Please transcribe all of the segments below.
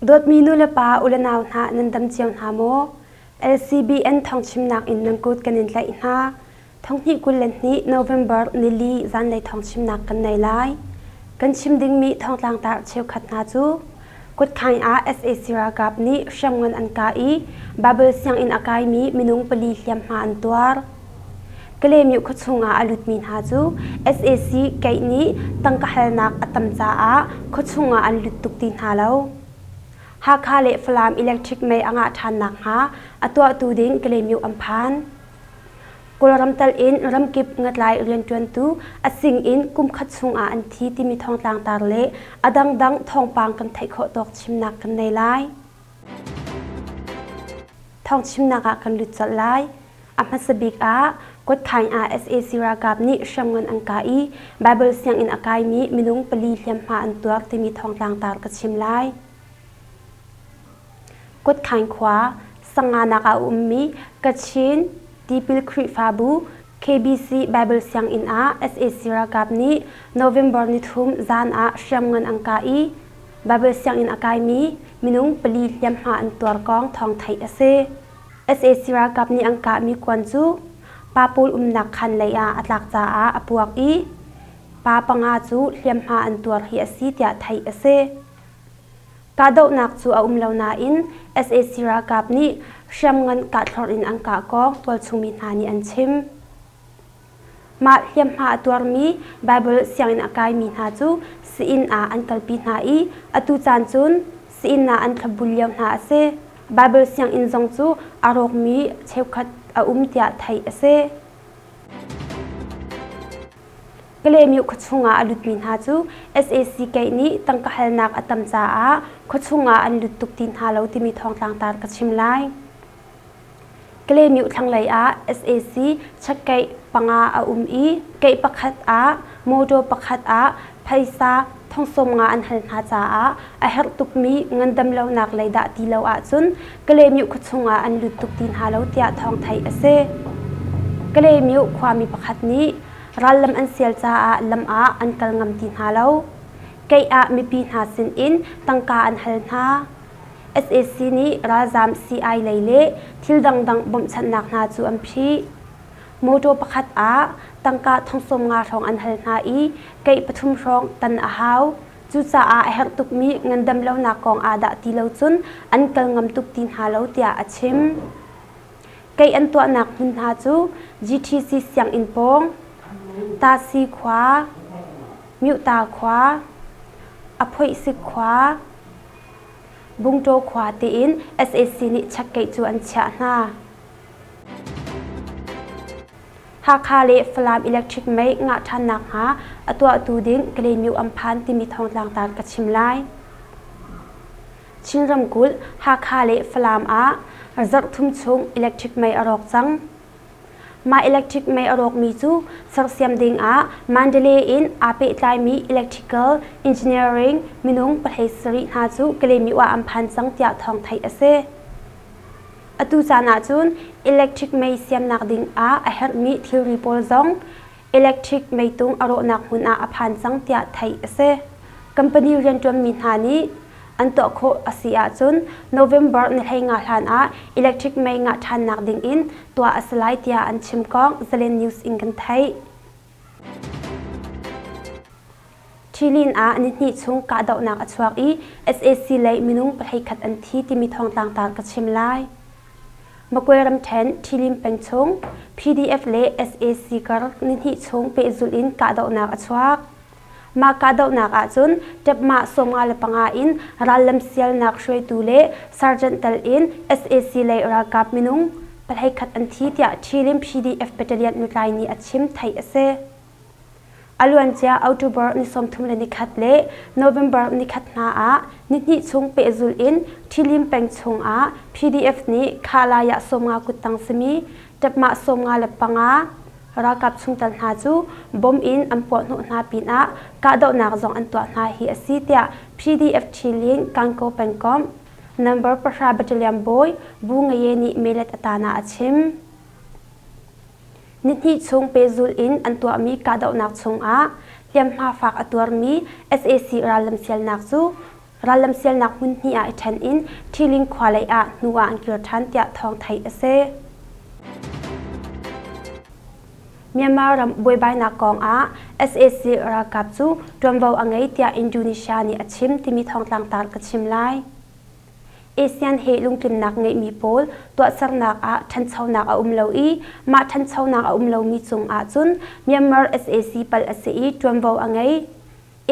Dawtmi nulepa u le nau hna nan dam cio hna maw? LCBN thawngchimnak in nan kut kan in tlaih hna. Thonghnih 22 November nili zanlei thawngchimnak kan nei lai. Kan chim dingmi thawngtlangtar cheukhat hna cu Kutkhaing ah sac ralkap nih hriamngan an kah i Bible sianginn a kaimi minung pali hliamhma an tuar. Kalaymyo khuachung ah a lutmi hna cu sac keih nih tangka halnak a tam caah khuachung ah an lut tuk ti hna lo. Hakha le Falam electric mei a ngah ṭhan nakhnga a tuahtu ding Kalaymyo an phan. Kawlram tal in ramkip ngatlai rianṭuantu a sing in kumkhat chungah an thi timi thawngtlangtar le a dangdang thawngpang kan theih khawh tawk chimnak kan nei lai. Thawngchimnak ah kan lut colh lai. A hmasa bik ah Kutkhaing ah sac ralkap nih hriamngan an kah i Baibal sianginn a kaimi minung pali hliamhma an tuar timi thawngtlangtar ka chim lai. Kutkhaing khua Sanganak ah a ummi Kachin Tipil Khrihfabu KBC Baibal sianginn ah sac ralkap nih November nithum zan ah hriamngan an kah i Baibal sianginn a kaimi minung pali hliamhma an tuar kong thawng theih a si. Sac ralkap nih an kahmi kuan cu pa pawl umnak khaan lei ah a tlak caah a puak i pa panga cu hliamhma an tuar hi a si tiah theih a si. Kahdohnak cu a um lo nain sac ralkap nih hriamngan kahthlorh in an kah kong tualchungmi hna nih an chim. Mah hliamhma a tuarmi Baibal sianginn a kaimi hna cu sii-inn ah an kalpi hna i atu caan cun sii-inn ah an thlopbul lio hna a si. Baibal sianginn zong cu a rawkmi cheukhat a um tiah theih a si. Kalaymyo khuachung ah a lutmi hna cu sac keih nih tangka halnak a tam caah khuachung ah an lut tuk ti hna lo timi thawngtlangtar ka chim lai. Kalaymyo thlanglei ah sac chakkeih panga a um i keih pakhat ah motor pakhat ah phaisa 30,000 an hal hna caah a herh tukmi ngandam lonak lei dah ti lo ahcun Kalaymyo khuachung ah an lut tuk ti hna lo tiah thawng theih a si. Kalaymyo khuami pakhat nih rallam an sial caah lam ah an kal ngam ti hna lo. Keih ah mipi hna sinin tangka an hal hna. Sac nih ralzaam sii-ai lei le thil dangdang bawmhchanhnak hna cu an phih. Mawṭaw pakhat ah tangka 30,000 hrawng an hal hna i keih pathum hrawng tan a hau. Cucaah a herh tukmi ngandam lonak kong ah dah ti lo cun an kal ngam tuk ti hna lo tiah a chim. Keih an tuahnak hmun hna cu GTC sianginn pawng, Tasi khua, Myuhta khua, Aphoihsik khua, Bungṭaw khua tiin sac nih chakkeih cu an chiah hna. Hakha le Falam electric mei ngah ṭhan nakhnga a tuahtu ding Kalaymyo an phan timi thawngtlangtar ka chim lai. Chin ramkulh Hakha le Falam ah zarh thum chung electric mei a rawk cang. Mah electric mei a rawkmi cu sersiam ding ah Mandalay in aa pehtlaimi electrical engineering minung 17 hna cu Kalaymyo ah an phan cang tiah thawng theih a si. Atu caan ahcun electric mei siamnak ding ah a herhmi thilri pawl zong electric meitung a rawhnak hmun ah a phan cang tiah theih a si. Company rianṭuanmi hna nih an tuah khawh a si ahcun November ni 15 hlan ah electric mei ngah ṭhannak ding in tuah a si lai tiah an chim kong Zalen News in kan theih. Thilin ah nihnih chung kahdohnak a chuak i sac lei minung 11 an thi timi thawngtlangtar ka chim lai. Magwe ramṭhen Thilin peng chung PDF le sac kar nihnih chung pehzulh in kahdohnak a chuak. Mah kahdohnak ahcun ṭepmah 55 in rallam sialnak hruaitu le sergeant tal in sac lei ralkap minung 11 an thi tiah Thilin PDF battalion lutlai nih a chim theih a si. A luancia October ni 31 le November nikhat hna ah nihnih chung pehzulh in Ṭhilim peng chung ah PDF nih Khalaya 50 kuttang simi ṭapmah 55 ralkap chungtel hna cu bom in an puahhnawh hna pinah kahdohnak zong an tuah hna hi a si tiah PDF Ṭhilin Kankaw pengkomh number pahra battalion bawi Bu Ngaye nih melet a tan ah a chim. Nihnih chung pehzulh in an tuahmi kahdohnak chungah hliamhma fak a tuarmi sac rallam sialnak cu rallam sialnak hmun hnih ah i ṭhen in Ṭhiling khua lei ah hnu ah an kir ṭhan tiah thawng theih a si. Myanmar ram buaibainak kong ah sac ralkap cu ṭuanvo a ngei tiah Indonesia nih a chim timi thawngtlang tar ka chim lai. ASEAN he lungtlinnak ngeihmi pawl tuahsernak ah ṭhanchonak a um lo i mah ṭhanchonak a um lomi cung ahcun Myanmar sac palh a si i ṭuanvo a ngei.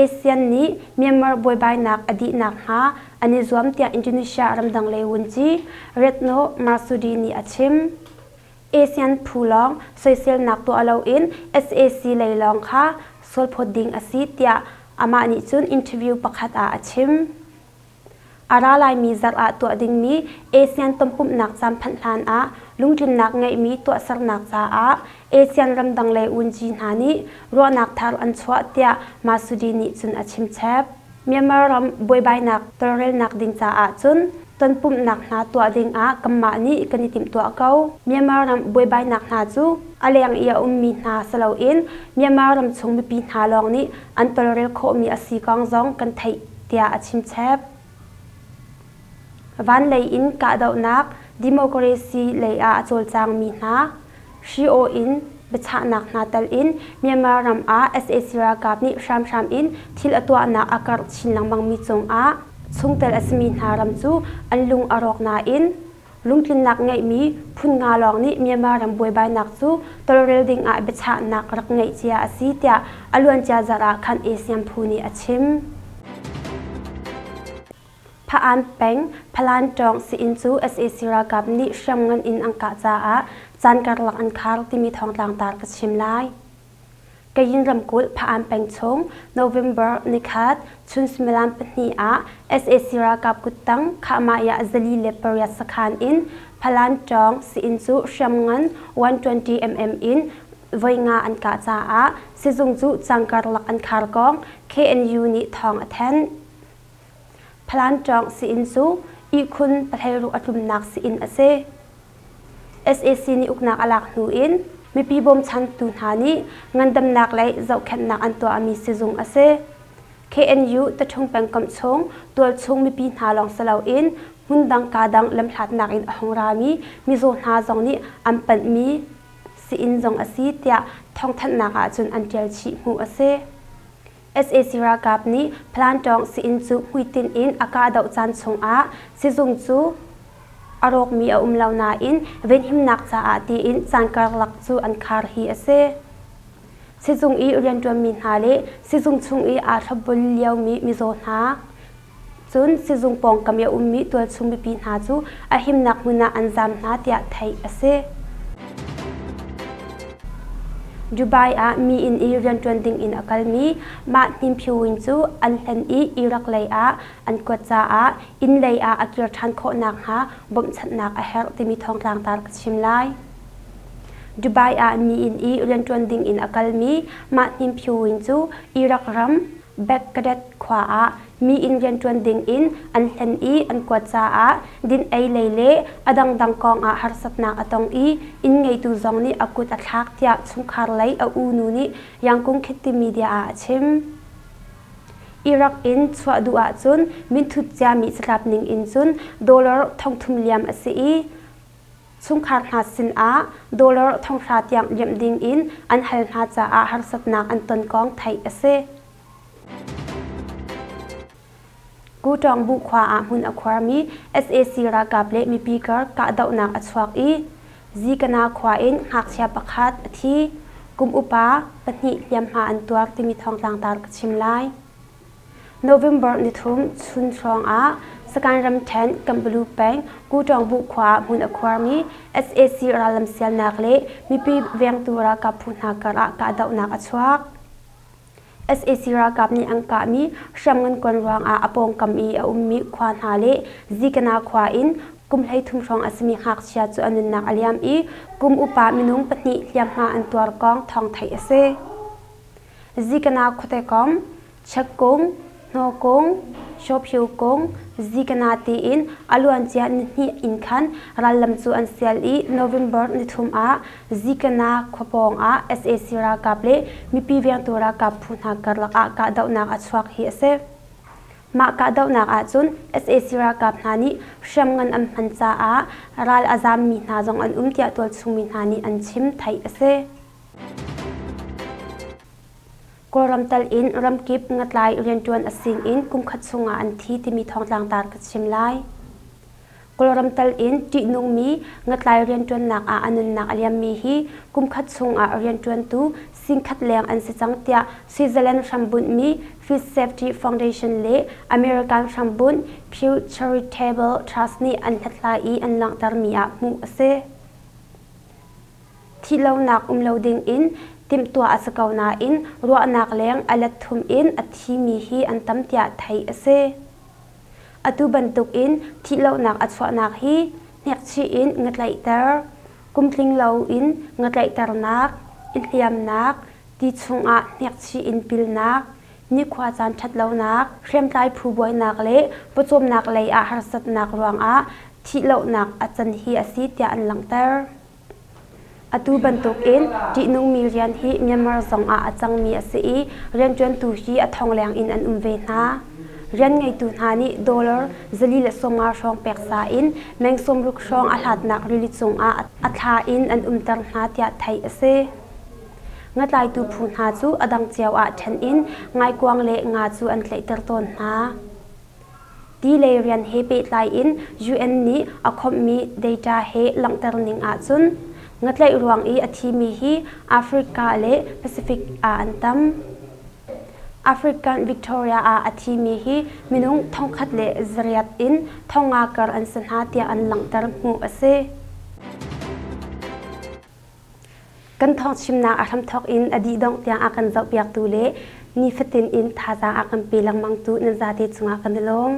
ASEAN nih Myanmar buaibainak a dih nakhnga an i zuam tiah Indonesia ramdang lei vunci Retno Marsudi nih a chim. ASEAN phu lawng soiselnak tuah loin sac lei lawng kha sualphawt ding a si tiah amah nih cun interview pakhat ah a chim. A ra laimi zarh ah tuah dingmi ASEAN tonpumhnak caan phanh hlan ah lungtlinnak ngeihmi tuahsernak caah ASEAN ramdang lei unci hna nih ruahnak thar an chuah tiah Masudi nih cun a chimchep. Myanmar ram buaibainak tawlrelnak ding caah cun tonpumhnak hna tuah ding ah kanmah nih kan i timhtuah ko. Myanmar ram buaibainak hna cu a leng i a ummi hna si loin Myanmar ram chung mipi hna lawng nih an tawlrel khawhmi a si kong zong kan theih tiah a chimchep. Van lei in kahdohnak democracy lei ah a cawlcangmi hna hri-aw in biachahnak hna tal in Myanmar ram ah sac ralkap nih hramhram in thil a tuahnak a karh chin lengmangmi cungah chungtel a simi hna ram cu an lung a rawk nain Lungtlinnak ngeihmi phun nga lawng nih Myanmar ram buaibainak cu tawlrel ding ah biachahnak rak ngeih cia a si tiah a luancia zarh ah khan ASEAN phu nih a chim. Pha-an peng Phalan Tawng sii-inn cu sac ralkap nih hriamngan in an kah caah caan karlak an khar timi thawngtlang tar ka chim lai. Kayin ramkulh Pha-an peng chung November nikhat chun suimilam pahnih ah sac ralkap kuttang Khahmah 408 sakhan in Phalan Tawng sii-inn cu hriamngan 120mm in voi nga an kah caah sizung cu cang karlak an khar kong KNU nih thawng a thanh. Phalan Tawng sii-inn cu ihkhun pahleiruk a tlumnak sii-inn a si. Sac nih uknak a lak hnu in mipi bawmchantu hna nih ngandamnak lei zohkhenhnak an tuahmi sizung a si. KNU Taṭhung pengkomh chung tualchung mipi hna lawng si loin hmundang kadang lamhlatnak in a hung rami mizaw hna zong nih an panhmi sii-inn zong a si tiah thawngthanhnak ahcun an ṭial chih hmuh a si. Sac ralkap nih Phlantawng sii-inn cu hmuitinh in a kahdoh caan chungah sizung cu a rawkmi a um lo nain venhimnak caah tiin caan karlak cu an khar hi a si. Sizung i rianṭuanmi hna le sizung chung i aa thlopbul liomi mizaw hna Cun sizung pawngkam i a ummi tualchung mipi hna cu a himnak hmun ah an zaam hna tiah theih a si. Dubai ah mi inn i rianṭuan ding in a kalmi mah Hninphiwin cu an hlen i Iraq lei ah an kuat caah inn lei ah a kir ṭhan khawh nakhnga bawmhchanhnak a herh timi thawngtlang tar ka chim lai. Dubai ah mi inn i rianṭuan ding in a kalmi mah Hninphiwin cu Iraq ram Baghdad khua ah mi inn rianṭuan dingin an hlen i an kuat caah din-ei lei le a dangdang kong ah harsatnak a tong i inn ngeitu zong nih a kut a thlak tiah chungkhar lei a unu nih Yangkung Khit media ah a chim. Iraq in chuah duh ahcun minthut ciami catlap ning in cun dollar 3,000 liam a si i chungkhar hna sinah dollar 5,000 tiang liamh ding in an hal hna caah harsatnak an ton kong theih a si. Kutawngbu khua ah hmun a khuarmi sac ralkap le mipi kar kahdohnak a chuak i Zikana khua in ngakchia pakhat a thi. Kum upa pahnih hliamhma an tuar timi thawngtlang tar ka chim lai. November nithum chun hrawng ah Sagaing ramṭhen Kanpalu peng Kutawngbu khua ah hmun a khuarmi sac rallam sialnak le mipi vengtu ralkap phu hna kar ah kahdohnak a chuak. Sac ralkap nih an kahmi hriamngan kuan ruangah a pawngkam i a ummi khua hna le Zikana khua in kum 13 hrawng a simi ngakchia cu a nunnak a liam i kum upa minung pahnih hliamhma an tuar kong thawng theih a si. Zikana khuate kong Chekkung, hnawkung, shawphiukung, zikana tiin a luancia nihnih in khan rallam cu an sial i November nithum ah Zikana khua pawng ah sac ralkap le mipi vengtu ralkap phu hna karlak ah kahdohnak a chuak hi a si. Mah kahdohnak ahcun sac ralkap hna nih hriamngan an hman caah ral a zaammi hna zong an um tiah tualchung mi hna nih an chim theih a si. Kawlram tal in ramkip ngatlai rianṭuan a singin kumkhat chungah an thi timi thawngtlang tar ka chim lai. Kawlram tal in ṭihnungmi ngatlai rianṭuannak ah a nunnak a liammi hi kumkhat chungah rianṭuantu singkhat leng an si cang tiah Switzerland hrambunhmi Fish Safety Foundation le American hrambunh Pew Charitable Trust nih an hlathlai i an langhtermi ah hmuh a si. Thihlonak um lo dingin timhtuah a si ko nain ruahnak leng a let thum in a thimi hi an tam tiah theih a si. Atu bantukin thihlohnak a chuahnak hi hnekchih in ngatlaihter, kumtling loin ngatlaihternak, i hliamnak, ti chungah hnekchih in pilnak, nikhua caan ṭhatlonak, hriamtlai phu buainak le pawcawmnak lei ah harsatnak ruangah thihlohnak a can hi a si tiah an langhter. Atu bantukin ṭihnungmi rian hi Myanmar zongah a cangmi a si i rianṭuantu hi a thong leng in an um ve hna. Rian ngeitu hna nih dollar 450 hrawng peksa in meng 60 hrawng a hlatnak rili cungah a thla in an umter hna tiah theih a si. Ngatlaitu phu hna cu a dang cio ah ṭhen in ngaikuang le nga cu an tlaihter tawn hna. Ti lei rian he pehtlai in UN nih a khawmhmi data he langhter ning ahcun ngatlaih ruang i a thimi hi Africa le Pacific ah an tam. African Victoria ah a thimi hi minung thongkhat le zariat in thonga kar an si hna tiah an langhter hmuh a si. Kan thawngchimnak a hramthawk in a dih dongh tiang a kan zohpiaktu le nifatin in thazaang a kan pe lengmangtu nan zate cungah kan i lawm.